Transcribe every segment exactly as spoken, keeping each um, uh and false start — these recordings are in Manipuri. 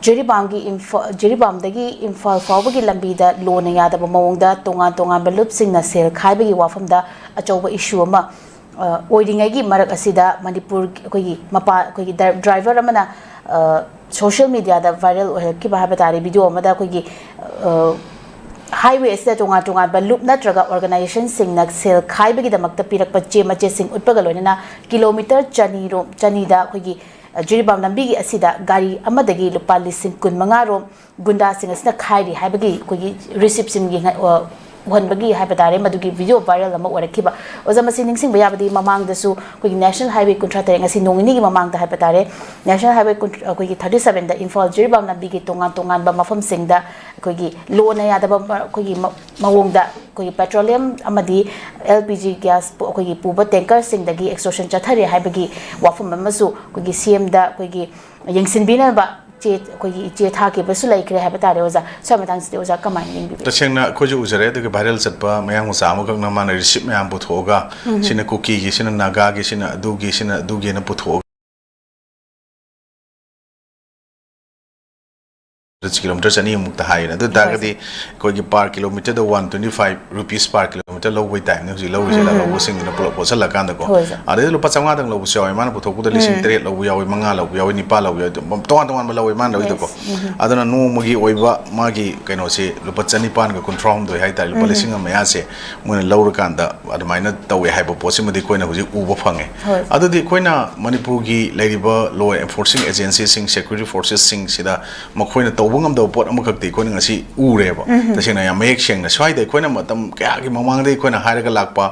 ꯖꯤꯔꯤꯕꯥꯝꯒꯤ ꯏꯝꯐꯥ-, ꯖꯤꯔꯤꯕꯥꯝꯗꯒꯤ ꯏꯝꯐꯥꯜ ꯐꯥꯎꯕꯒꯤ ꯂꯝꯕꯤꯗ ꯂꯣꯅ ꯌꯥꯗꯕ ꯃꯑꯣꯡꯗ ꯇꯣꯉꯥꯟ ꯇꯣꯉꯥꯟꯕ ꯂꯨꯞꯁꯤꯡꯅ ꯁꯦꯜ ꯈꯥꯏꯕꯒꯤ ꯋꯥꯐꯝꯗ ꯑꯆꯧꯕ ꯏꯁꯨ ꯑꯃ, ꯑ, ꯑꯣꯏꯔꯤꯉꯩꯒꯤ ꯃꯔꯛ ꯑꯁꯤꯗ ꯃꯅꯤꯄꯨꯔ ꯑꯩꯈꯣꯏꯒꯤ ꯃꯄꯥ-, ꯑꯩꯈꯣꯏꯒꯤ ꯗ꯭ꯔꯥꯏ-, ꯗ꯭ꯔꯥꯏꯚꯔ ꯑꯃꯅ, ꯑ, ꯁꯣꯁꯤꯌꯦꯜ ꯃꯤꯗꯤꯌꯥꯗ ꯚꯥꯏꯔꯦꯜ ꯑꯣꯏꯍꯜꯂꯛꯈꯤꯕ ꯍꯥꯏꯕ ꯇꯥꯔꯦ, ꯚꯤꯗꯤꯑꯣ ꯑꯃꯗ ꯑꯩꯈꯣꯏꯒꯤ, ꯑ, ꯍꯥꯏꯋꯦ ꯑꯁꯤꯗ ꯇꯣꯉꯥꯟ ꯇꯣꯉꯥꯟꯕ ꯂꯨꯞ ꯅꯠꯇ꯭ꯔꯒ ꯑꯣꯔꯒꯅꯥꯏꯖꯦꯁꯟꯁꯤꯡꯅ ꯁꯦꯜ ꯈꯥꯏꯕꯒꯤꯗꯃꯛꯇ ꯄꯤꯔꯛꯄ ꯆꯦ ꯃꯆꯦꯠꯁꯤꯡ ꯎꯠꯄꯒ ꯂꯣꯏꯅꯅ ꯀꯤꯂꯣꯃꯤꯇꯔ ꯆꯅꯤ ꯔꯣꯝ-, ꯆꯅꯤꯗ ꯑꯩꯈꯣꯏꯒꯤ, ꯑ, ꯖꯤꯔꯤꯕꯥꯝ ꯂꯝꯕꯤꯒꯤ ꯑꯁꯤꯗ ꯒꯥꯔꯤ ꯑꯃꯗꯒꯤ ꯂꯨꯄꯥ ꯂꯤꯁꯤꯡ ꯀꯨꯟ ꯃꯉꯥ ꯔꯣꯝ ꯒꯨꯟꯗꯥꯁꯤꯡ ꯑꯁꯤꯅ ꯈꯥꯏꯔꯤ ꯍꯥꯏꯕꯒꯤ ꯑꯩꯈꯣꯏꯒꯤ ꯔꯤꯁꯤꯞꯁꯤꯡ ꯌꯦꯡꯍ-, ꯑ, ꯎꯍꯟꯕꯒꯤ ꯍꯥꯏꯕ ꯇꯥꯔꯦ, ꯃꯗꯨꯒꯤ ꯚꯤꯗꯤꯑꯣ ꯚꯥꯏꯔꯦꯜ ꯑꯃ ꯑꯣꯏꯔꯛꯈꯤꯕ꯫ ꯑꯣꯖꯥ, ꯃꯁꯤ ꯅꯤꯡꯁꯤꯡꯕ ꯌꯥꯕꯗꯤ ꯃꯃꯥꯡꯗꯁꯨ ꯑꯩꯈꯣꯏꯒꯤ ꯅꯦꯁꯅꯦꯜ ꯍꯥꯏꯋꯦ ꯀꯨꯟꯊ꯭ꯔꯥ ꯇꯔꯦꯠ, ꯉꯁꯤ ꯅꯣꯡ ꯅꯤꯅꯤꯒꯤ ꯃꯃꯥꯡꯗ ꯍꯥꯏꯕ ꯇꯥꯔꯦ, ꯅꯦꯁꯅꯦꯜ ꯍꯥꯏꯋꯦ ꯀꯨꯟ-, ꯑꯩꯈꯣꯏꯒꯤ ꯊꯥꯔꯇꯤ ꯁꯕꯦꯟꯗ ꯏꯝꯐꯥꯜ ꯖꯤꯔꯤꯕꯥꯝ ꯂꯝꯕꯤꯒꯤ ꯇꯣꯉꯥꯟ ꯇꯣꯉꯥꯟꯕ ꯃꯐꯝꯁꯤꯡꯗ ꯑꯩꯈꯣꯏꯒꯤ ꯂꯣꯅ ꯌꯥꯗꯕ ꯃ-, ꯑꯩꯈꯣꯏꯒꯤ ꯃ-, ꯃꯑꯣꯡꯗ ꯑꯩꯈꯣꯏꯒꯤ ꯄꯦꯇ꯭ꯔꯣꯂꯤꯌꯝ ꯑꯃꯗꯤ ꯑꯦꯜ ꯄꯤ ꯖꯤ ꯒ꯭ꯌꯥꯁ ꯄꯨ-, ꯑꯩꯈꯣꯏꯒꯤ ꯄꯨꯕ ꯇꯦꯡꯀꯔꯁꯤꯡꯗꯒꯤ ꯑꯦꯛꯁꯇꯣꯔꯁꯟ ꯆꯠꯊꯔꯤ ꯍꯥꯏꯕꯒꯤ ꯋꯥꯐꯝ ꯑꯃꯁꯨ ꯑꯩꯈꯣꯏꯒꯤ ꯁꯤ ꯑꯦꯝꯗ ꯑꯩꯈꯣꯏꯒꯤ ꯌꯦꯡꯁꯤꯟꯕꯤꯅꯕ ꯆꯦ, ꯑꯩꯈꯣꯏꯒꯤ ꯆꯦ ꯊꯥꯈꯤꯕꯁꯨ ꯂꯩꯈ꯭ꯔꯦ ꯍꯥꯏꯕ ꯇꯥꯔꯦ ꯑꯣꯖꯥ꯫ ꯁ꯭ꯋꯥꯏ ꯃꯇꯥꯡꯁꯤꯗꯤ ꯑꯣꯖꯥ ꯀꯃꯥꯏꯅ ꯌꯦꯡꯕꯤꯕꯒꯦ? ꯇꯁꯦꯡꯅ ꯑꯩꯈꯣꯏꯁꯨ ꯎꯖꯔꯦ, ꯑꯗꯨꯒ ꯚꯥꯏꯔꯦꯜ ꯆꯠꯄ ꯃꯌꯥꯡ ꯃꯆꯥ ꯑꯃꯈꯛꯅ ꯃꯥꯅ ꯔꯤꯁꯤꯞ ꯃꯌꯥꯝ ꯄꯨꯊꯣꯛꯑꯒ, ꯁꯤꯅ ꯀꯨꯀꯤꯒꯤ, ꯁꯤꯅ ꯅꯥꯒꯥꯒꯤ, ꯁꯤꯅ ꯑꯗꯨꯒꯤ, ꯁꯤꯅ ꯑꯗꯨꯒꯤꯅ ꯄꯨꯊꯣꯛꯑꯒ ꯀꯤꯂꯣꯃꯤꯇꯔ ꯆꯅꯤꯃꯨꯛꯇ ꯍꯥꯏꯌꯦꯅ꯫ ꯑꯗꯨ ꯍꯣꯏ, ꯇꯥꯔꯒꯗꯤ ꯁꯥꯔ꯫ ꯑꯩꯈꯣꯏꯒꯤ per kilometer ꯗ one twenty five rupees per kilometer ꯂꯧꯕꯩ ꯇꯥꯏꯞꯅꯦ ꯍꯧꯖꯤꯛ ꯂꯧꯔꯤꯁꯦ, ꯎꯝ꯫ ꯂꯧꯕꯁꯤꯡꯗꯨꯅ ꯄꯨꯂꯞ ꯄꯣꯠꯁꯜꯂꯀꯥꯟꯗꯀꯣ꯫ ꯍꯣꯏ, ꯁꯥꯔ꯫ ꯑꯗꯩꯗ ꯂꯨꯄꯥ ꯆꯥꯝꯃꯉꯥꯗꯪ ꯂꯧꯕꯁꯨ ꯌꯥꯎꯋꯦ, ꯃꯥꯅ ꯄꯨꯊꯣꯛꯄꯗ ꯂꯤꯁꯤꯡ ꯎꯝ꯫ ꯇꯔꯦꯠ ꯂꯧꯕ ꯌꯥꯎꯋꯤ, ꯃꯉꯥ ꯂꯧꯕ ꯌꯥꯎꯋꯤ, ꯅꯤꯄꯥꯜ ꯂꯧꯕ ꯌꯥꯎꯋꯤ, ꯑꯗꯨꯝ ꯇꯣꯉꯥꯟ ꯇꯣꯉꯥꯟꯕ ꯂꯧꯋꯦ ꯃꯥꯅ ꯂꯧꯋꯤꯗꯀꯣ꯫ Yes. ꯎꯝ꯫ ꯑꯗꯨꯅ ꯅꯣꯡꯃꯒꯤ ꯑꯣꯏꯕ ꯃꯥꯒꯤ ꯀꯩꯅꯣꯁꯦ ꯂꯨꯄꯥ ꯆꯅꯤꯄꯥꯟꯒ ꯀꯨꯟꯊ꯭ꯔꯥ ꯍꯨꯝꯗꯣꯏ ꯍꯥꯏꯇꯥꯔꯦ, ꯂꯨꯄꯥ ꯎꯝ꯫ ꯂꯤꯁꯤꯡ ꯑꯃ ꯃꯌꯥꯁꯦ ꯃꯣꯏꯅ ꯂꯧꯔꯀꯥꯟꯗ ꯑꯗꯨꯃꯥꯏꯅ ꯇꯧꯋꯦ ꯍꯥꯏꯕ ꯄꯣꯠꯁꯤꯃꯗꯤ ꯑꯩꯈꯣꯏꯅ ꯍꯧꯖꯤꯛ ꯎꯕ ꯐꯪꯉꯦ꯫ ꯍꯣꯏ꯫ ꯑꯗꯨꯗꯤ ꯑꯩꯈꯣꯏꯅ ꯃꯅꯤꯄꯨꯔꯒꯤ ꯂꯩꯔꯤꯕ law enforcing agency ꯁꯤꯡ, security forces ꯁꯤꯡꯁꯤꯗ ꯃꯈꯣꯏꯅ ꯇꯧꯕ ꯉꯝꯗꯕ ꯄꯣꯠ ꯑꯃꯈꯛꯇꯤ ꯑꯩꯈꯣꯏꯅ ꯉꯁꯤ ꯎꯔꯦꯕ꯫ ꯎꯝ꯫ ꯇꯁꯦꯡꯅ ꯌꯥꯝ ꯃꯌꯦꯛ ꯁꯦꯡꯅ ꯁ꯭ꯋꯥꯏꯗ ꯑꯩꯈꯣꯏꯅ ꯃꯇꯝ ꯀꯌꯥꯒꯤ ꯃꯃꯥꯡꯗꯒꯤ ꯑꯩꯈꯣꯏꯅ ꯍꯥꯏꯔꯒ ꯂꯥꯛꯄ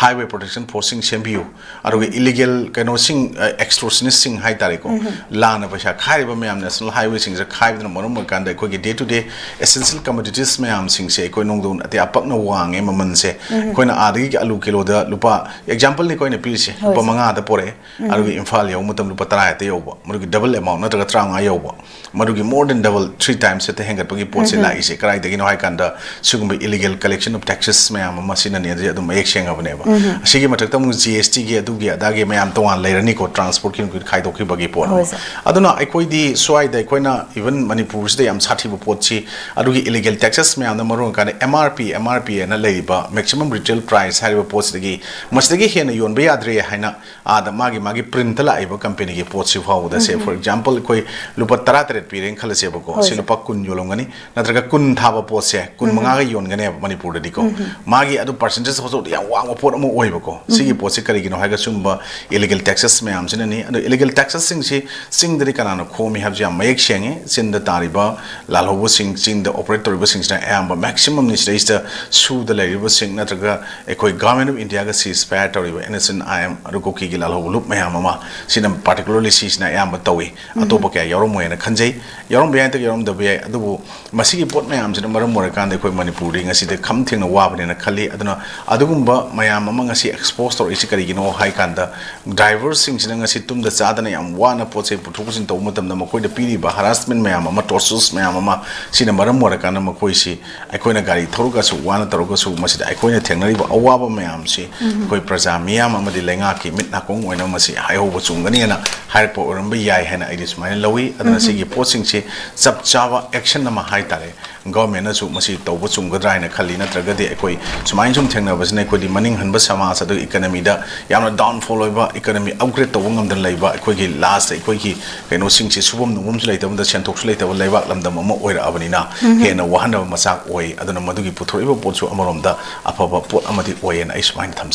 Highway Protection Force ꯁꯤꯡ ꯁꯦꯝꯕꯤꯌꯨ, ꯑꯗꯨꯒ ꯎꯝ꯫ Illegal ꯀꯩꯅꯣꯁꯤꯡ, ꯑ, extortionist ꯁꯤꯡ ꯍꯥꯏꯇꯥꯔꯦꯀꯣ, ꯎꯝ꯫ ꯂꯥꯟꯅ ꯄꯩꯁꯥ ꯈꯥꯏꯔꯤꯕ ꯃꯌꯥꯝ national highway ꯁꯤꯡꯁꯤꯗ ꯈꯥꯏꯕꯗꯨꯅ ꯃꯔꯝ ꯑꯣꯏꯔꯀꯥꯟꯗ ꯑꯩꯈꯣꯏꯒꯤ day to day essential commodities ꯃꯌꯥꯝꯁꯤꯡꯁꯦ ꯑꯩꯈꯣꯏ ꯅꯣꯡꯗꯣꯟ ꯑꯇꯤꯌꯥ ꯄꯛꯅ ꯋꯥꯡꯉꯦ ꯃꯃꯜꯁꯦ꯫ ꯎꯝ꯫ ꯑꯩꯈꯣꯏꯅ ꯑꯥꯗꯒꯤ ꯑꯂꯨ ꯀꯤꯂꯣꯗ ꯂꯨꯄꯥ, example ꯅꯤꯀꯣ ꯑꯩꯅ ꯄꯤꯔꯤꯁꯦ, ꯍꯣꯏ, ꯂꯨꯄꯥ ꯁꯥꯔ꯫ ꯃꯉꯥꯗ ꯄꯣꯔꯛꯑꯦ, ꯎꯝ꯫ ꯑꯗꯨꯒ ꯏꯝꯐꯥꯜ ꯌꯧꯕ ꯃꯇꯝ ꯂꯨꯄꯥ ꯇꯔꯥ ꯍꯦꯛꯇ ꯌꯧꯕ, ꯃꯗꯨꯒꯤ double amount ꯅꯠꯇ꯭ꯔꯒ ꯇꯔꯥꯃꯉꯥ ꯌꯧꯕ, ꯃꯗꯨꯒꯤ more than double three times ꯍꯦꯛꯇ ꯍꯦꯟꯒꯠꯄꯒꯤ ꯄꯣꯠꯁꯦ ꯂꯥꯛꯏꯁꯦ ꯀꯗꯥꯏꯗꯒꯤꯅꯣ ꯍꯥꯏ ꯀꯥꯟꯗ, ꯁꯤꯒꯨꯝꯕ illegal collection of taxes ꯃꯌꯥꯝ ꯑꯃ ꯁꯤꯅꯅꯦ, ꯑꯗꯨꯗꯤ ꯑꯗꯨꯝ ꯃꯌꯦꯛ ꯁꯦꯡꯉꯕꯅꯦꯕ꯫ ꯑꯁꯤꯒꯤ ꯃꯊꯛꯇ ꯑꯃꯨꯛ G S T ꯒꯤ ꯑꯗꯨꯒꯤ ꯑꯗꯥꯒꯤ ꯃꯌꯥꯝ ꯇꯣꯉꯥꯟ ꯂꯩꯔꯅꯤꯀꯣ, ꯇ꯭ꯔꯥꯟꯁꯄꯣꯔꯠꯀꯤ ꯈꯥꯏꯗꯣꯛꯈꯤꯕꯒꯤ ꯄꯣꯠ ꯑꯃ꯫ ꯍꯣꯏ, ꯁꯥꯔ꯫ ꯑꯗꯨꯅ ꯑꯩꯈꯣꯏꯗꯤ ꯁ꯭ꯋꯥꯏꯗ ꯑꯩꯈꯣꯏꯅ even ꯃꯅꯤꯄꯨꯔꯁꯤꯗ ꯌꯥꯝ ꯁꯥꯊꯤꯕ ꯄꯣꯠꯁꯤ, ꯑꯗꯨꯒꯤ illegal taxes ꯃꯌꯥꯝꯅ ꯃꯔꯨ ꯑꯣꯏꯔꯀꯥꯟꯗ M R P, M R P ꯍꯥꯏꯅ ꯂꯩꯔꯤꯕ maximum retail price ꯍꯥꯏꯔꯤꯕ ꯄꯣꯠꯁꯤꯗꯒꯤ, ꯃꯁꯤꯗꯒꯤ ꯍꯦꯟꯅ ꯌꯣꯟꯕ ꯌꯥꯗ꯭ꯔꯦ ꯍꯥꯏꯅ ꯑꯥꯗ ꯃꯥꯒꯤ, ꯃꯥꯒꯤ ꯄ꯭ꯔꯤꯟꯇ ꯂꯥꯛꯏꯕ ꯀꯝꯄꯦꯅꯤꯒꯤ ꯄꯣꯠꯁꯤ ꯐꯥꯎꯕꯗ, ꯁꯦ, for example, ꯑꯩꯈꯣꯏ ꯂꯨꯄꯥ ꯇꯔꯥ ꯇꯔꯦꯠ ꯄꯤꯔꯦꯅ ꯈꯜꯂꯁꯦꯕꯀꯣ, ꯍꯣꯏ, ꯁꯤ ꯁꯥꯔ꯫ ꯂꯨꯄꯥ ꯀꯨꯟ ꯌꯣꯜꯂꯝꯒꯅꯤ, ꯅꯠꯇ꯭ꯔꯒ ꯀꯨꯟ ꯊꯥꯕ ꯄꯣꯠꯁꯦ ꯀꯨꯟ ꯃꯉꯥꯒ ꯌꯣꯟꯒꯅꯦꯕ ꯃꯅꯤꯄꯨꯔꯗꯗꯤꯀꯣ꯫ ꯃꯥꯒꯤ ꯑꯗꯨ percentage ꯍꯧꯖꯤꯛ ꯌꯥꯝ ꯋꯥꯡꯕ ꯄꯣꯠ ꯑꯃ ꯑꯣꯏꯕꯀꯣ꯫ ꯁꯤꯒꯤ ꯄꯣꯠꯁꯦ ꯀꯔꯤꯒꯤꯅꯣ ꯍꯥꯏꯔꯒ ꯁꯤꯒꯨꯝꯕ illegal taxes ꯃꯌꯥꯝꯁꯤꯅꯅꯤ꯫ ꯑꯗꯣ illegal taxes ꯁꯤꯡꯁꯤ ꯆꯤꯡꯗꯗꯤ ꯀꯅꯥꯅ ꯈꯣꯝꯃꯤ ꯍꯥꯏꯕꯁꯤ ꯌꯥꯝ ꯃꯌꯦꯛ ꯁꯦꯡꯉꯤ꯫ ꯆꯤꯡꯗ ꯇꯥꯔꯤꯕ ꯂꯥꯜꯍꯧꯕꯁꯤꯡ, ꯆꯤꯡꯗ operate ꯇꯧꯔꯤꯕꯁꯤꯡꯁꯤꯅ ꯑꯌꯥꯝꯕ, maximum ꯅꯤ ꯁꯤꯗꯩꯁꯤꯗ ꯁꯨꯗ ꯂꯩꯔꯤꯕꯁꯤꯡ, ꯅꯠꯇ꯭ꯔꯒ ꯑꯩꯈꯣꯏ Government of India ꯒ ceasefire ꯇꯧꯔꯤꯕ N S C N I M ꯑꯗꯨ ꯀꯨꯀꯤꯒꯤ ꯂꯥꯜꯍꯧꯕ ꯂꯨꯞ ꯃꯌꯥꯝ ꯑꯃ, ꯁꯤꯅ particularly ꯁꯤꯁꯤꯅ ꯑꯌꯥꯝꯕ ꯇꯧꯏ꯫ ꯑꯇꯣꯞꯄ ꯀꯌꯥ ꯌꯥꯎꯔꯝꯃꯣꯏꯅ ꯈꯟꯖꯩ꯫ ꯌꯥꯎꯔꯝꯕ ꯌꯥꯏ, ꯅꯠꯇ꯭ꯔꯒ ꯌꯥꯎꯔꯝꯗꯕ ꯌꯥꯏ, ꯑꯗꯨꯕꯨ ꯃꯁꯤꯒꯤ ꯄꯣꯠ ꯃꯌꯥꯝꯁꯤꯅ ꯃꯔꯝ ꯑꯣꯏꯔꯀꯥꯟꯗ ꯑꯩꯈꯣꯏ ꯃꯅꯤꯄꯨꯔꯗꯤ ꯉꯁꯤꯗꯤ ꯈꯝ ꯊꯦꯡꯅ ꯋꯥꯕꯅꯦꯅ ꯈꯜꯂꯤ꯫ ꯑꯗꯨꯅ ꯑꯗꯨꯒꯨꯝꯕ ꯃꯌꯥꯝ ꯑꯃ ꯉꯁꯤ expose ꯇꯧꯔꯛꯏꯁꯤ ꯀꯔꯤꯒꯤꯅꯣ ꯍꯥꯏ ꯀꯥꯟꯗ, driver ꯁꯤꯡꯁꯤꯅ ꯉꯁꯤ ꯇꯨꯝꯗ ꯆꯥꯗꯅ ꯌꯥꯝ ꯋꯥꯅ ꯄꯣꯠ ꯆꯩ ꯄꯨꯊꯣꯛ ꯄꯨꯁꯤꯟ ꯇꯧꯕ ꯃꯇꯝꯗ ꯃꯈꯣꯏꯗ ꯄꯤꯔꯤꯕ harassment ꯃꯌꯥꯝ ꯑꯃ, tortures ꯃꯌꯥꯝ ꯑꯃ, ꯁꯤꯅ ꯃꯔꯝ ꯑꯣꯏꯔꯀꯥꯟꯗ ꯃꯈꯣꯏꯁꯤ, ꯑꯩꯈꯣꯏꯅ ꯒꯥꯔꯤ ꯊꯧꯔꯒꯁꯨ, ꯋꯥꯅ ꯇꯧꯔꯒꯁꯨ, ꯃꯁꯤꯗ ꯑꯩꯈꯣꯏꯅ ꯊꯦꯡꯅꯔꯤꯕ ꯑꯋꯥꯕ ꯃꯌꯥꯝꯁꯤ ꯑꯩꯈꯣꯏ ꯄ꯭ꯔꯖꯥ ꯃꯤꯌꯥꯝ ꯑꯃꯗꯤ ꯂꯩꯉꯥꯛꯀꯤ ꯃꯤꯠ ꯅꯥꯀꯣꯡ ꯑꯣꯏꯅ ꯃꯁꯤ ꯍꯥꯏꯍꯧꯕ ꯆꯨꯝꯒꯅꯤꯅ ꯍꯥꯏꯔꯛꯄ ꯑꯣꯏꯔꯝꯕ ꯌꯥꯏ ꯍꯥꯏꯅ ꯑꯩꯗꯤ ꯁꯨꯃꯥꯏꯅ ꯂꯧꯏ꯫ ꯑꯗꯨꯅ ꯁꯤꯒꯤ ꯄꯣꯠꯁꯤꯡꯁꯤ ꯆꯞ ꯆꯥꯕ action ꯑꯃ ꯍꯥꯏ ꯇꯥꯔꯦ, government ꯅꯁꯨ ꯃꯁꯤ ꯇꯧꯕ ꯆꯨꯝꯒꯗ꯭ꯔꯥ ꯍꯥꯏꯅ ꯈꯜꯂꯤ꯫ ꯅꯠꯇ꯭ꯔꯒꯗꯤ ꯑꯩꯈꯣꯏ ꯁꯨꯃꯥꯏꯅ ꯁꯨꯝ ꯊꯦꯡꯅꯕꯁꯤꯅ ꯑꯩꯈꯣꯏꯗꯤ ꯃꯅꯤꯡ ꯍꯟꯕ ꯁꯃꯥꯖ, ꯑꯗꯨꯒ economy ꯗ ꯌꯥꯝꯅ downfall ꯑꯣꯏꯕ, economy upgrade ꯇꯧꯕ ꯉꯝꯗꯅ ꯂꯩꯕ, ꯑꯩꯈꯣꯏꯒꯤ last ꯑꯩꯈꯣꯏꯒꯤ ꯀꯩꯅꯣꯁꯤꯡꯁꯤ ꯁꯨꯐꯝ ꯅꯣꯝꯐꯝꯁꯨ ꯂꯩꯇꯕꯗ, ꯁꯦꯟꯊꯣꯛꯁꯨ ꯂꯩꯇꯕ ꯂꯩꯕꯥꯛ ꯂꯝꯗꯝ ꯑꯃ ꯑꯣꯏꯔꯛꯑꯕꯅꯤꯅ ꯍꯦꯟꯅ ꯋꯥꯍꯟꯅꯕ ꯃꯆꯥꯛ ꯑꯣꯏ꯫ ꯑꯗꯨꯅ ꯃꯗꯨꯒꯤ ꯄꯨꯊꯣꯔꯛꯏꯕ ꯄꯣꯠꯁꯨ ꯑꯃꯔꯣꯝꯗ ꯑꯐꯕ ꯄꯣꯠ ꯑꯃꯗꯤ ꯑꯣꯏꯌꯦꯅ ꯑꯩ ꯁꯨꯃꯥꯏꯅ ꯊꯝꯖꯩ꯫